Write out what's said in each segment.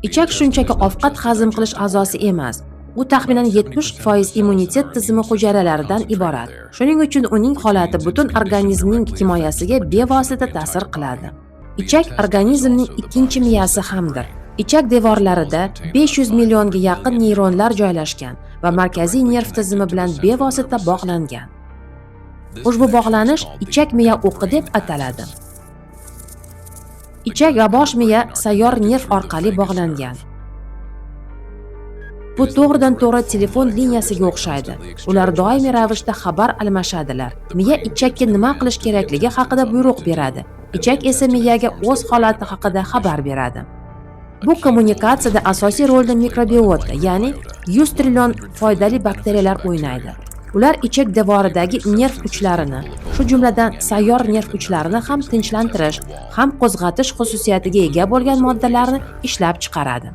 Ichak shunchaki ovqat hazm qilish a'zosi emas. U taxminan 70% immunitet tizimi hujayralaridan iborat. Shuning uchun uning holati butun organizmning himoyasiga bevosita ta'sir qiladi. Ichak organizmning ikkinchi miyasi hamdir. Ichak devorlarida 500 millionga yaqin neyronlar joylashgan va markaziy nerv tizimi bilan bevosita bog'langan. Ushbu bog'lanish ichak miya o'qi deb ataladi. Ichak va bosh miya sayyor nerv orqali bog'langan. Bu to'g'ridan-to'g'ri telefon liniyasiga o'xshaydi. Ular doimiy ravishda xabar almashadilar. Miya ichakka nima qilish kerakligi haqida buyruq beradi. Ichak esa miyaga o'z holati haqida xabar beradi. Bu kommunikatsiyada asosiy rolni mikrobiota, ya'ni 100 trillion foydali bakteriyalar o'ynaydi. Ular ichak devoridagi nerv uchlarini, shu jumladan sayyor nerv uchlarini ham tinchlantirish, ham qo'zg'atish xususiyatiga ega bo'lgan moddalarni ishlab chiqaradi.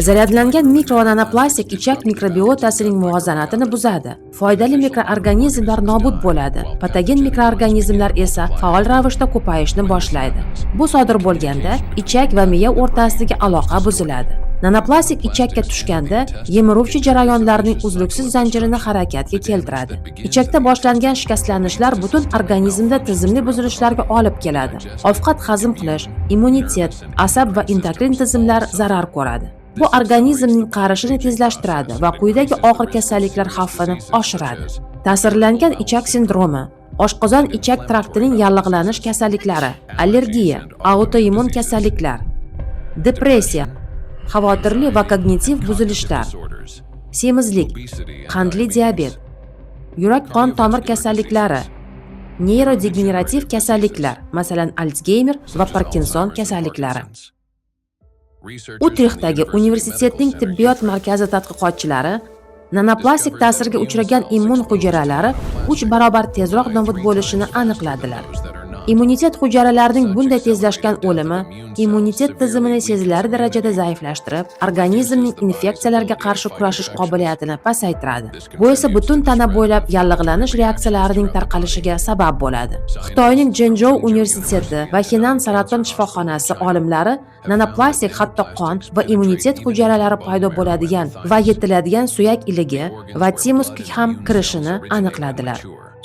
Zaryadlangan mikro va nanoplastik ichak mikrobiotasining muvozanatini buzadi. Foydali mikroorganizmlar nobud bo'ladi. Patogen mikroorganizmlar esa faol ravishda ko'payishni boshlaydi. Bu sodir bo'lganda ichak va miya o'rtasidagi aloqa buziladi. Nanoplastik ichakka tushganda yemiruvchi jarayonlarning uzluksiz zanjirini harakatga keltiradi. Ichakda boshlangan shikastlanishlar butun organizmda tizimli buzilishlarga olib keladi. Ovqat hazm qilish, immunitet, asab va endokrin tizimlar zarar ko'radi. Bu organizmning qarishini tezlashtiradi va quyidagi og'ir kasalliklar xavfini oshiradi. Ta'sirlangan ichak sindromi, oshqozon ichak traktining yallig'lanish kasalliklari, allergiya, autoimmun kasalliklar, depressiya, xavotirli va kognitiv buzilishlar, semizlik, qandli diabet, yurak-qon tomir kasalliklari, neyrodegenerativ kasalliklar, masalan, Alsgeymer va Parkinson kasalliklari. Utrextdagi universitetning tibbiyot markazi tadqiqotchilari nanoplastik ta'sirga uchragan immun hujayralari 3 barobar tezroq nobud bo'lishini aniqladilar. Immunitet hujayralarining bunday tezlashgan o'limi immunitet tizimini sezilarli darajada zaiflashtirib, organizmning infeksiyalarga qarshi kurashish qobiliyatini pasaytiradi. Bu esa butun tana bo'ylab yallig'lanish reaksiyalarining tarqalishiga sabab bo'ladi. Xitoyning Jenjou universiteti va Henan saraton shifoxonasi olimlari nanoplastik hatto qon va immunitet hujayralari paydo bo'ladigan va yetiladigan suyak iligi va timusga ham kirishini aniqladilar.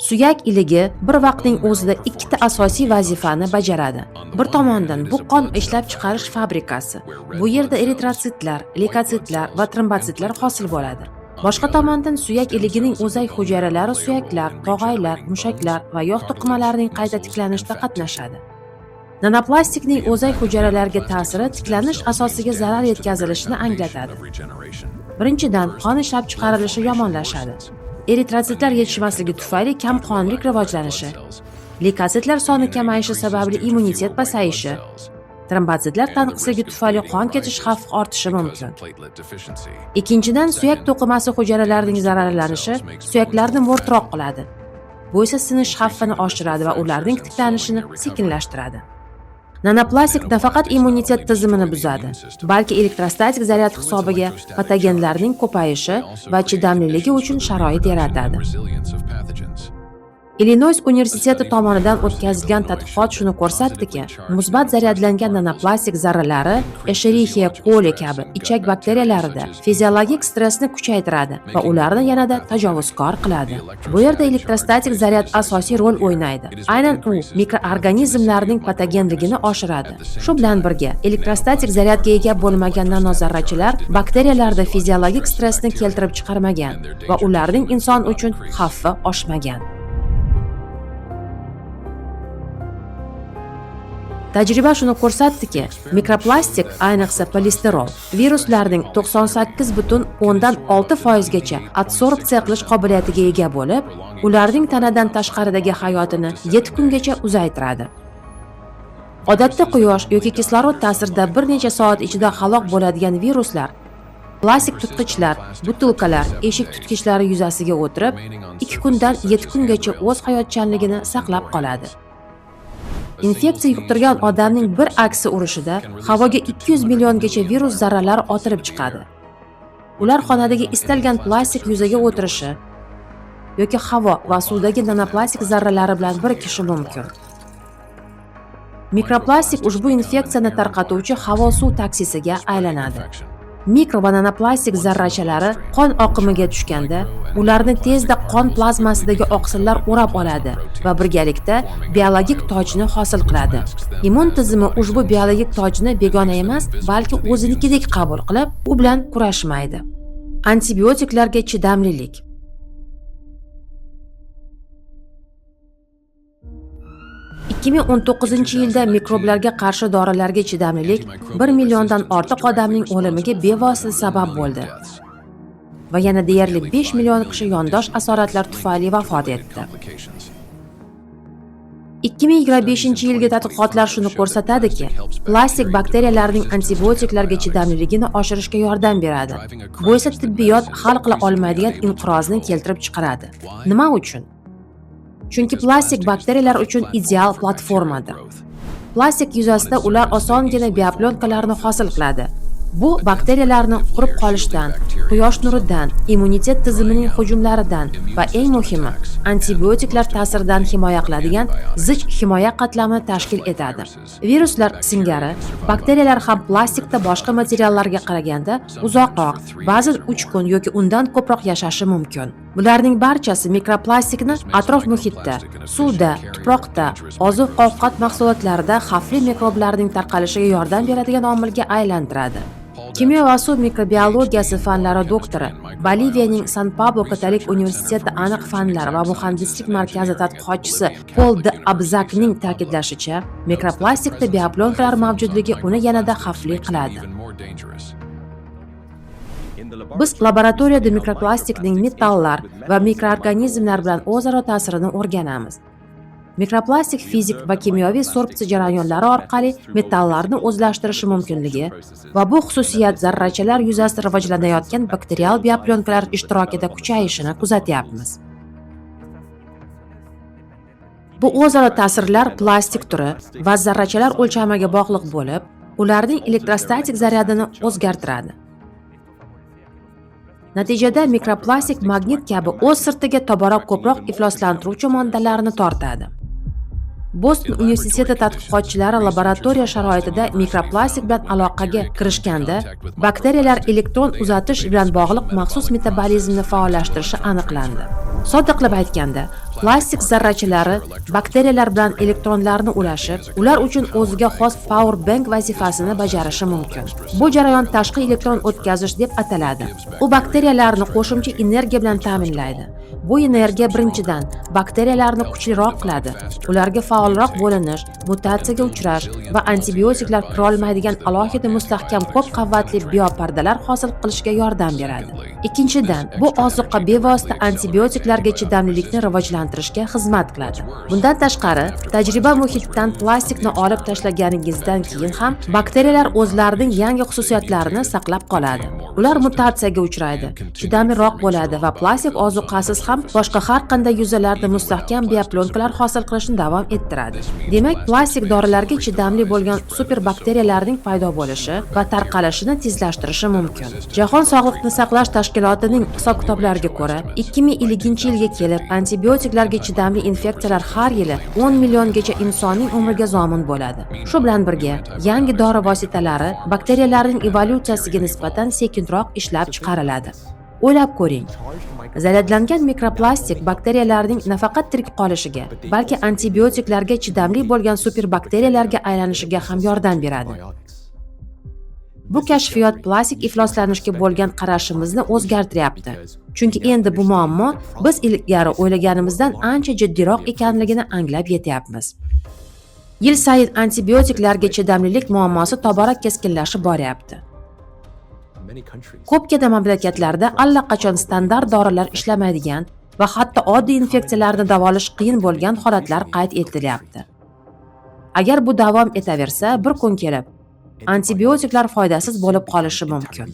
Suyak iligi bir vaqtning o'zida ikkita asosiy vazifani bajaradi. Bir tomondan, bu qon ishlab chiqarish fabrikasi. Bu yerda eritrotsitlar, leykotsitlar va trombotsitlar hosil bo'ladi. Boshqa tomondan, suyak iligining o'zak hujayralari suyaklar, tog'aylar, mushaklar va yog' to'qimalarining qayta tiklanishida qatnashadi. Nanoplastikning o'zak hujayralariga ta'siri tiklanish asosiga zarar yetkazilishini anglatadi. Birinchidan, qon ishlab chiqarilishi yomonlashadi. Eritrotsitlar yetishmasligi tufayli kamqonlik rivojlanishi, leykotsitlar soni kamayishi sababli immunitet pasayishi, trombotsitlar tanqisligi tufayli qon ketish xavfi ortishi mumkin. Ikkinchidan, suyak to'qimasi hujayralarining zararlanishi suyaklarni mo'rtroq qiladi. Bu esa sinish xavfini oshiradi va ularning tiklanishini sekinlashtiradi. Nanoplastik nafaqat immunitet tizimini buzadi, balki elektrostatik zaryad hisobiga patogenlarning ko'payishi va chidamliligi uchun sharoit yaratadi. Illinoys universiteti tomonidan o'tkazilgan tadqiqot shuni ko'rsatdiki, musbat zaryadlangan nanoplastik zarralari Escherichia coli kabi ichak bakteriyalarida fiziologik stressni kuchaytiradi va ularni yanada tajovuzkor qiladi. Bu yerda elektrostatik zaryad asosiy rol o'ynaydi. Aynan u mikroorganizmlarning patogenligini oshiradi. Shu bilan birga, elektrostatik zaryadga ega bo'lmagan nanozarrachalar bakteriyalarda fiziologik stressni keltirib chiqarmagan va ularning inson uchun xavfi oshmagan. Tajriba shuni ko'rsatdiki, mikroplastik, ayniqsa polisterol, viruslarning 98,6 gacha adsorbsiya qilish qobiliyatiga ega bo'lib, ularning tanadan tashqaridagi hayotini 7 kungacha uzaytiradi. Odatda quyosh yoki kislorod ta'sirida bir necha soat ichida halok bo'ladigan viruslar plastik tutqichlar, butilkalar, eshik tutkichlari yuzasiga o'tirib, 2 kundan 7 kungacha o'z hayotchanligini saqlab qoladi. Infeksiya yuqtirgan odamning bir aksi urishida havoga 200 milliongacha virus zarralari otilib chiqadi. Ular xonadagi istalgan plastik yuzaga o'tirishi yoki havo va suvdagi nanoplastik zarralari bilan birikishi mumkin. Mikroplastik ushbu infeksiyani tarqatuvchi havo-suv taksisiga aylanadi. Mikro va nanoplastik zarrachalari qon oqimiga tushganda, ularni tezda qon plazmasidagi oqsillar o'rab oladi va birgalikda biologik tojni hosil qiladi. Immun tizimi ushbu biologik tojni begona emas, balki o'zinikidek qabul qilib, u bilan kurashmaydi. Antibiotiklarga chidamlilik. 2019-yilda mikroblarga qarshi dorilarga chidamlilik 1 milliondan ortiq odamning o'limiga bevosita sabab bo'ldi va yana deyarli 5 million kishi yondosh asoratlar tufayli vafot etdi. 2025-yilgi tadqiqotlar shuni ko'rsatadiki, plastik bakteriyalarning antibiotiklarga chidamliligini oshirishga yordam beradi. Bu esa tibbiyot hal qila olmaydigan inqirozni keltirib chiqaradi. Nima uchun? Chunki plastik bakteriyalar uchun ideal platformadir. Plastik yuzasida ular osongina bioplonkalarni hosil qiladi. Bu bakteriyalarni qurib qolishdan, quyosh nuridan, immunitet tizimining hujumlaridan va eng muhimi, antibiotiklar ta'siridan himoya qiladigan zich himoya qatlamini tashkil etadi. Viruslar singari bakteriyalar ham plastikda boshqa materiallarga qaraganda uzoqroq, ba'zan 3 kun yoki undan ko'proq yashashi mumkin. Bularning barchasi mikroplastikni atrof muhitda, suvda, tuproqda, oziq-ovqat mahsulotlarida xavfli mikroblarning tarqalishiga yordam beradigan omilga aylantiradi. Kimyo va suv mikrobiologiyasi fanlari doktori, Boliviyaning San Pablo Katolik universiteti aniq fanlar va muhandislik markazi tadqiqotchisi Pol D. Abzakning ta'kidlashicha, mikroplastikda bioplonkalar mavjudligi uni yanada xavfli qiladi. Biz laboratoriyada mikroplastikning metallar va mikroorganizmlar bilan o'zaro ta'sirini o'rganamiz. Mikroplastik fizik va kimyoviy sorbsiya jarayonlari orqali metallarni o'zlashtirishi mumkinligi va bu xususiyat zarrachalar yuzasida rivojlanayotgan bakterial bioplonkalar ishtirokida kuchayishini kuzatyapmiz. Bu o'zaro ta'sirlar plastik turi va zarrachalar o'lchamiga bog'liq bo'lib, ularning elektrostatik zaryadini o'zgartiradi. Natijada mikroplastik magnit kabi o'z sirtiga tobora ko'proq ifloslantiruvchi moddalarni tortadi. Boston universiteti tadqiqotchilari laboratoriya sharoitida mikroplastik bilan aloqaga kirishganda, bakteriyalar elektron uzatish bilan bog'liq maxsus metabolizmni faollashtirishi aniqlandi. Sodda qilib aytganda, plastik zarrachalari bakteriyalar bilan elektronlarni ulashib, ular uchun o'ziga xos power bank vazifasini bajarishi mumkin. Bu jarayon tashqi elektron o'tkazish deb ataladi. U bakteriyalarni qo'shimcha energiya bilan ta'minlaydi. Bu energiya birinchidan bakteriyalarni kuchliroq qiladi, ularga faolroq bo'linish, mutatsiyaga uchrash va antibiotiklar kirolmaydigan alohida mustahkam ko'p qavatli biopardalar hosil qilishga yordam beradi. Ikkinchidan, bu ozuqa bevosita antibiotiklarga chidamlilikni rivojlantirishga xizmat qiladi. Bundan tashqari, tajriba muhitidan plastikni olib tashlaganingizdan keyin ham bakteriyalar o'zlarining yangi xususiyatlarini saqlab qoladi. Ular mutatsiyaga uchraydi, chidamliroq bo'ladi va plastik ozuqasiz ham boshqa har qanday yuzalarda mustahkam bioplonkalar hosil qilishni davom ettiradi. Demak, plastik dorilarga chidamli bo'lgan superbakteriyalarning paydo bo'lishi va tarqalishini tezlashtirishi mumkin. Jahon sog'liqni saqlash tashkilotining hisob-kitoblariga ko'ra, 2050-yilga kelib antibiotiklarga chidamli infeksiyalar har yili 10 milliongacha insonning umriga zomin bo'ladi. Shu bilan birga, yangi dori vositalari bakteriyalarning evolyutsiyasiga nisbatan sekinroq ishlab chiqariladi. O'ylab ko'ring. Zaryadlangan mikroplastik bakteriyalarning nafaqat tirik qolishiga, balki antibiotiklarga chidamli bo'lgan superbakteriyalarga aylanishiga ham yordam beradi. Bu kashfiyot plastik ifloslanishga bo'lgan qarashimizni o'zgartiryapti. Chunki endi bu muammo biz ilgari o'ylaganimizdan ancha jiddiyroq ekanligini anglab yetyapmiz. Yil sayin antibiotiklarga chidamlilik muammosi tobora keskinlashib boryapti. Ko'pgina mamlakatlarda allaqachon standart dorilar ishlamaydigan va hatto oddiy infeksiyalarni davolash qiyin bo'lgan holatlar qayd etilyapti. Agar bu davom etaversa, bir kun kelib antibiotiklar foydasiz bo'lib qolishi mumkin.